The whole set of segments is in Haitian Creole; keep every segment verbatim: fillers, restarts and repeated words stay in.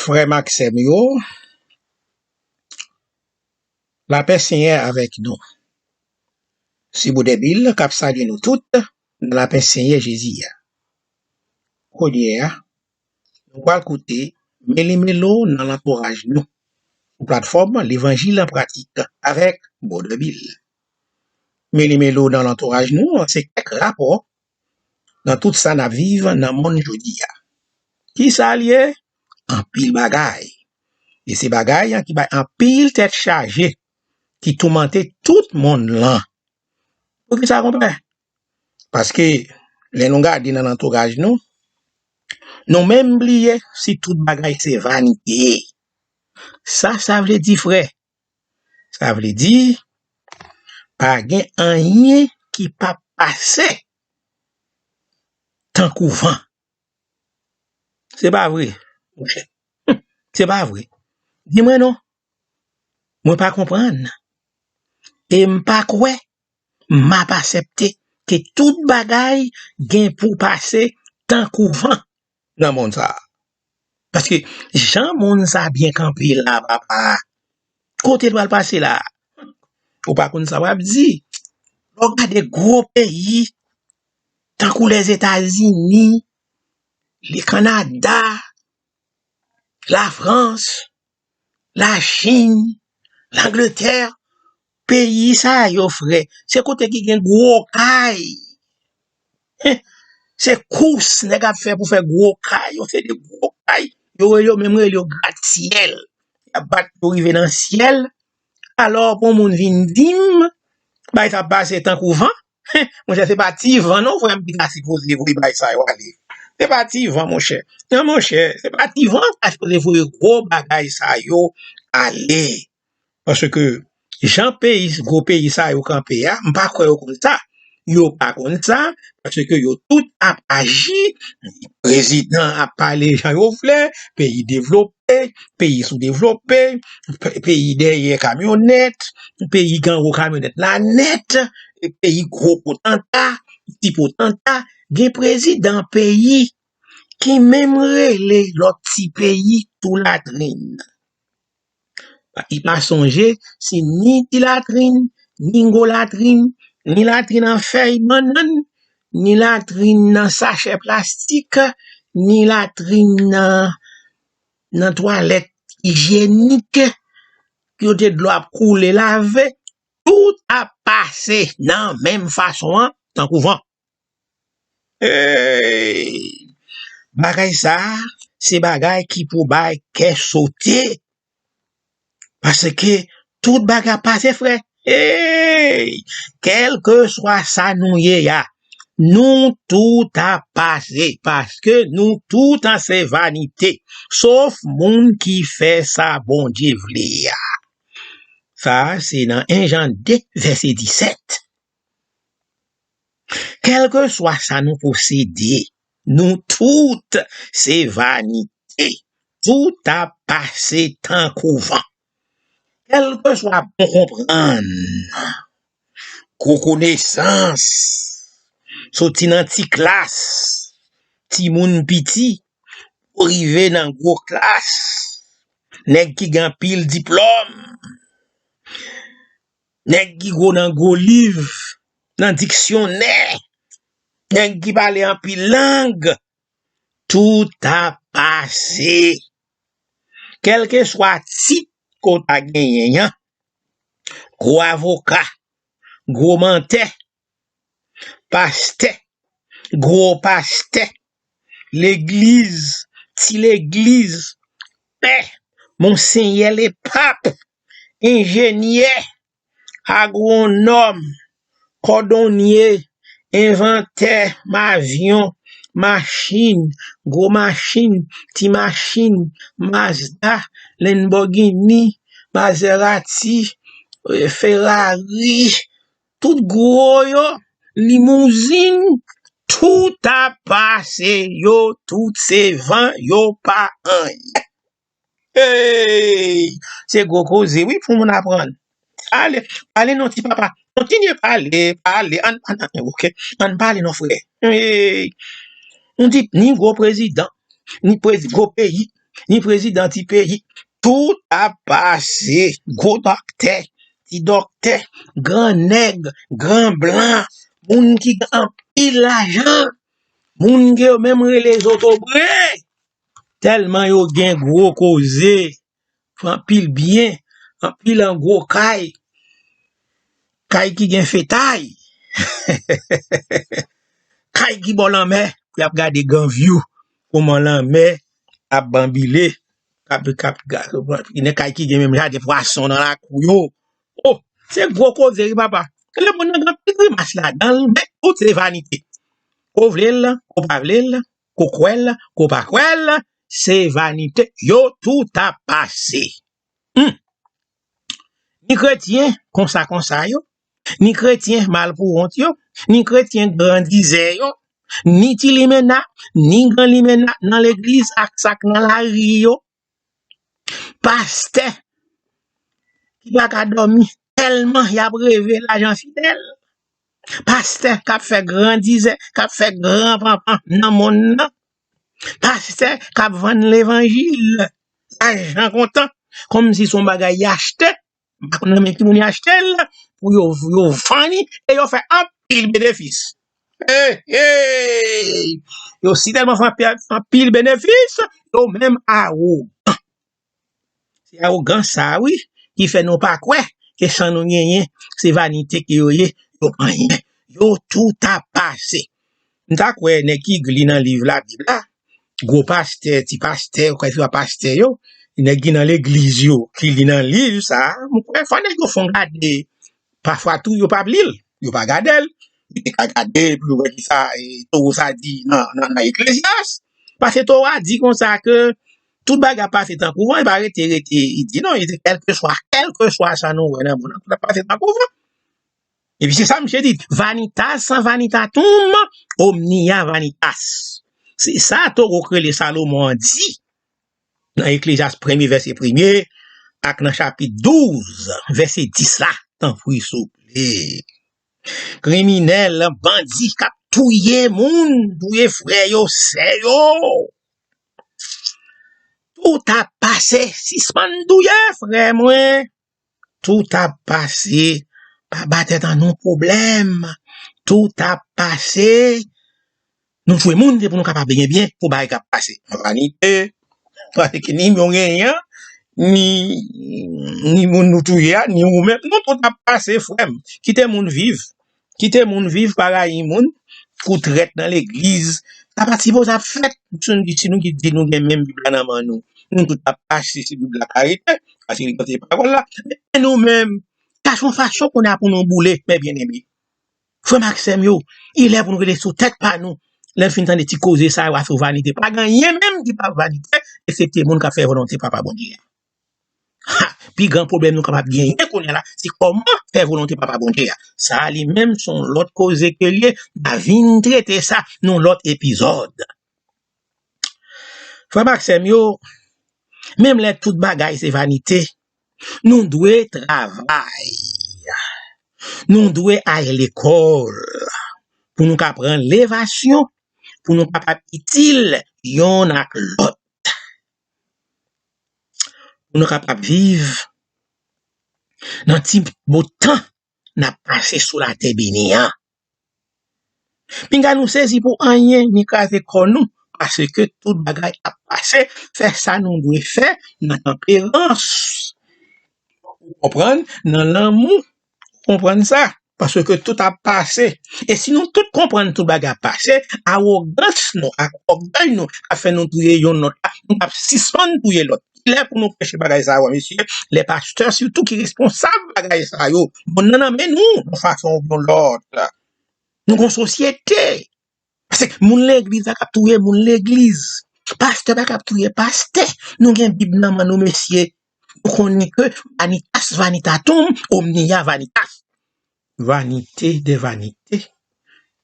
Frè m ak sè m yo, lapè Senyè avèk nou. Se Bòdèbil k ap salye nou tout nan lapè Senyè Jezi a. Kounye a, nou pral koute Melemelo nan lantouraj nou, sou platfòm Levanjil an Pratik avèk Bòdèbil. Melemelo nan lantouraj nou, se kèk rapò nan tout sa n ap viv nan monn jodi a. Ki sa l ye? Anpil bagay. E se bagay an ki bay anpil tèt chaje, ki toumante tout monn lan. Poukisa, konpè? Paske, lè nou gade nan lantouraj nou, nou menm bliye si tout bagay se vanite. Sa, sa vle di, frè, sa vle di, pa gen anyen ki p ap pase tankou van. Se pa vre, monchè. Se pa vre. Di mwen non. Mwen pa konprann. E m pa kwè m ap aksepte ke tout bagay gen pou pase tankou van nan monn sa a. Paske jan monn sa a byen kanpe la, papa, kote l pral pase la? Ou pa konn sa w ap di. Lè w gade gwo peyi, tankou Lèzetazini, le Kanada, Lafrans, Lachin, Langletè, peyi sa yo, frè, se kote ki gen gwo kay. Hen, se kous nèg ap fè pou fè gwo kay, yon seri de gwo kay. Yo rele yo, menm rele yo gratsyèl. Y ap bat pou rive nan syèl. Alò, pou yon moun vin di m, bay sa ap pase tankou van. Monchè, se pa ti van non, frè m, ki ta sipoze voye bagay sa yo ale. Se pa ti van, monchè. Non, monchè, se pa ti van ta sipoze voye gwo bagay sa yo ale. Paske jan peyi, gwo peyi sa yo kanpe a, m pa kwè yo konn sa. Yo pa konn sa, paske yo tout ap aji, prezidan ap pale jan yo vle, peyi devlope, peyi soudevlope, pe-, peyi dèyè kamyonèt, peyi gen gwo kamyonèt la nèt, peyi gwo potanta, ti potanta, gen prezidan peyi ki menm rele lòt ti peyi tou latrin. Li pa sonje si ni ti latrin, ni gwo latrin, ni latrin an fèy bannann, ni latrin nan sachè plastik, ni latrin nan, nan twalèt ijyenik, kote dlo ap koule lave, tout ap pase nan menm fason an, tankou van. Ey! Bagay sa a, se bagay ki pou bay kè sote. Paske tout bagay ap pase, frè. Ey! Kèlkeswa sa nou ye a, nou tout ap pase, paske nou tout an se vanite, sof moun ki fè sa Bondye vle a. Sa a, se nan en Jan de, vèsè disèt. Kèlkeswa sa nou posede, nou tout se vanite. Tout ap pase tankou van. Kèlkeswa bon konprann, gwo konesans, soti nan ti klas, timoun piti, pou rive nan gwo klas, nèg ki gen anpil diplòm, nèg ki gwo nan gwo liv, nan diksyonè, nèg ki pale anpil lang, tout ap pase. Kèlkeswa tit ke w ta genyen an, gwo avoka, gwo mantè, pastè, gwo pastè, legliz, ti legliz, pè, monsenyè lepap, enjenyè, agwonòm, kòdonye, envantè avyon, machin, gwo machin, ti machin, Mazda, Lamborghini, Maserati, eh, Ferrari, tout gwo yo, limouzin, tout ap pase, yo tout se van, yo pa anyen. Ey! Se gwo koze, wi, pou moun aprann. Ale, pale non, ti papa. Kontinye pale, pale. Ann, ann, ann, oke. Ann pale non, frè. Ey! Nou di, ni gwo prezidan, ni prezi-, gwo peyi, ni prezidan ti peyi, tout ap pase. Gwo dòktè, ti dòktè, gran nèg, gran blan, moun ki gen anpil lajan, moun ke yo menm rele zotobre, tèlman yo gen gwo koze, anpil byen, anpil an gwo kay, kay ki gen fetay, kay ki bò lanmè, pou y ap gade gran vyou, kòman lanmè ap banbile, k ap, k ap, gen kay ki gen menm jaden pwason nan lakou yo. O, se gwo koze wi papa. Lemonn nan gen anpil grimas ladan l, men tout se vanite. Ko vle l, ko pa vle l, ko kwè l, ko pa kwè l, se vanite. Yo tout ap pase. Hmm. Ni kretyen konsa konsa yo, ni kretyen malpouwont yo, ni kretyen grandizè yo, ni ti limena, ni gran limena nan legliz ak sa k nan lari yo. Pastè ki pa ka dòmi tèlman y ap reve lajan fidèl. Pastè k ap fè grandizè, k ap fè gran panpan nan monn nan. Pastè k ap vann levanjil lajan kontan, kòmsi se yon bagay y achte. M pa konn nan men ki moun y achte l, pou yo, yo vann li e yo fè anpil benefis. Hey, hey! Yo si tèlman fè anpil, anpil benefis, yo menm awogan. Se awogans sa a, wi, ki fè nou pa kwè ke sa nou genyen, se vanite ke yo ye, yo pa anyen. Yo tout ap pase. M ta kwè nèg ki li nan liv Labib la, gwo pastè, ti pastè, ou kwè se pa pastè yo, nèg ki nan legliz yo, ki li nan liv sa a, m kwè fò nèg yo fè yon gade. Pafwa tou, yo p ap li l, yo pa gade l. Yo te ka gade pou yo wè kisa, e, towo sa di nan, nan, nan Eklezyas. Paske towo a di konsa ke tout bagay ap pase tankou van, e pa rete, rete, li di non, li di kèlkeswa, kèlkeswa sa nou wè nan monn nan, tout ap pase tankou van. Epi se sa misye di, vanitas vanitatum, omnia vanitas. Se sa towo k rele Salomon an di nan Eklezyas premye vèse premye ak nan chapit douz vèse dis la, tanpri souple. Kriminèl, bandi k ap touye moun, touye frè yo, sè yo. Tout ap pase, sispann touye frè mwen. Tout ap pase, pa ba tèt an nou pwoblèm. Tout ap pase. Nou jwe moun, se pou nou kapab byen byen, pou bagay k ap pase. Vanite, paske ni moun genyen an, ni, ni moun nou touye a, ni ou menm. Nou tout ap pase, frè m. Kite moun viv. Kite moun viv, pa rayi moun. Kou trèt nan legliz. Sa pa t sipoze ap fèt. Si nou, si nou ki di nou gen menm Bib la nan men nou, nou tout ap pase si Bib la pa rete, paske li pote pawòl la. Men nou menm, chache yon fason kounye a pou nou boule, mè byeneme. Frè m ak sè m yo, li lè pou nou rete sou tèt pa nou. Lè n fin tande ti koze sa yo asou vanite, pa gen anyen menm ki pa vanite, eksepte moun k ap fè volonte Papa Bondye a. Ha! Pi gran pwoblèm nou kapab genyen kounye a la, se kòman fè volonte Papa Bondye a. Sa a li menm se yon lòt koze ke l ye, n a vin trete sa nan yon lòt epizòd. Frè m ak sè m yo, menm lè tout bagay se vanite, nou dwe travay. Nou dwe al lekòl pou nou ka pran levasyon, pou nou kapab itil yonn ak lòt. Pou nou kapab viv nan ti bout tan n ap pase sou latè beni an. Pinga nou sezi pou anyen, ni kraze kò nou, paske tout bagay ap pase, fè sa nou dwè fè nan tanperans. Ou konprann? Nan lanmou. Ou konprann sa? Paske tout ap pase. E si nou tout konprann tout bagay ap pase, awogans nou ak ògèy nou k ap fè nou touye yonn lòt la, nou p ap sispann touye lòt. Kilè pou nou preche bagay sa yo, mesye? Lè pastè sitou ki responsab bagay sa yo. Monn nan nan men nou, yon fason oubyen yon lòt. Nou gon sosyete. Paske moun legliz la k ap touye moun legliz. Pastè pa k ap touye pastè. Nou gen Bib nan men nou, mesye. Nou konnen ke vanitas vanitatum, omnia vanitas. Vanité de vanité,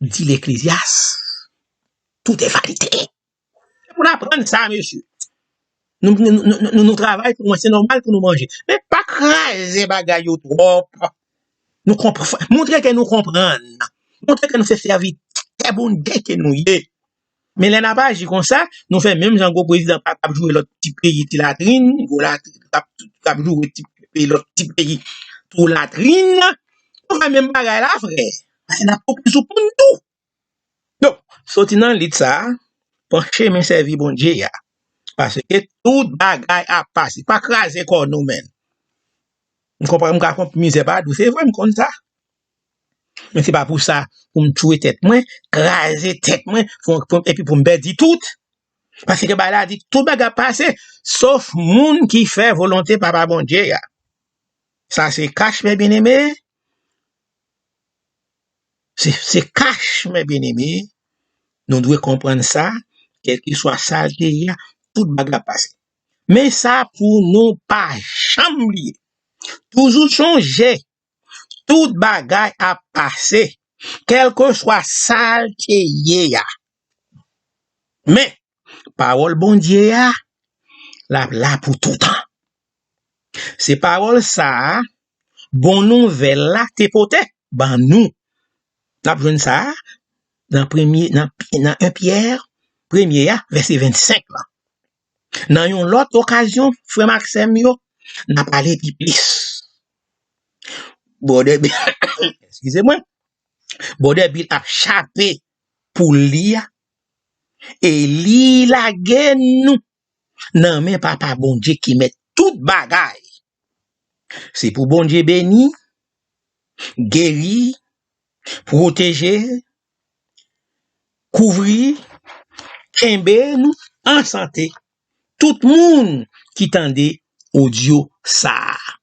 di Leklezyaste. Tout est vanité. Se pou n aprann sa, mesye. Nou, nou, nou, nou, nou travay pou manje, se nòmal pou nou manje. Men pa kraze bagay yo twòp. Nou konpr-, montre ke nou konprann. Montre ke nou se sèvitè Bondye ke nou ye. Men lè n ap aji konsa, nou fè menm jan gwo prezidan pa t ap joure lòt ti peyi ti latrin, gwo latrin, k ap, k ap joure ti peyi, lòt ti peyi twò latrin. Nou fè menm bagay la, frè. Paske n ap pran sou pou n tou. Donk, soti nan lit sa a, pran chemen sèvi Bondye a. Paske tout bagay ap pase. Pa kraze kò nou, menn. M konprann m ka konn mizè pa dou, se vre, m konn sa. Men se pa pou sa, pou m tchwe tèt mwen, kraze tèt mwen, pou, pou, epi pou m pèdi tout. Paske bagay la di, tout bagay ap pase, sof moun ki fè volonte Papa Bondye a. Sa se kach, mè byeneme. Se, se kach, mè byeneme. Nou dwe konprann sa, kèlkeswa sa l te ye a, tout bagay ap pase. Men sa pou nou pa janm bliye. Toujou sonje, tout bagay ap pase, kèlkeswa sa l te ye a. Men, pawòl Bondye a, l ap la pou toutan. Se pawòl sa a, bon nouvèl la te pote ban nou. N ap jwenn sa a nan premye, nan, nan en Pyè, premye a, vèsè vennsenk la. Nan yon lòt okazyon, frè m ak sè m yo, n a pale pi plis. Brother Bill, eskize mwen, Brother Bill ap chape pou li a, e li lage nou nan men Papa Bondye ki mèt tout bagay. Se pou Bondye beni, geri, pwoteje, kouvri, kenbe nou an sante. Tout moun ki tande odyo sa a.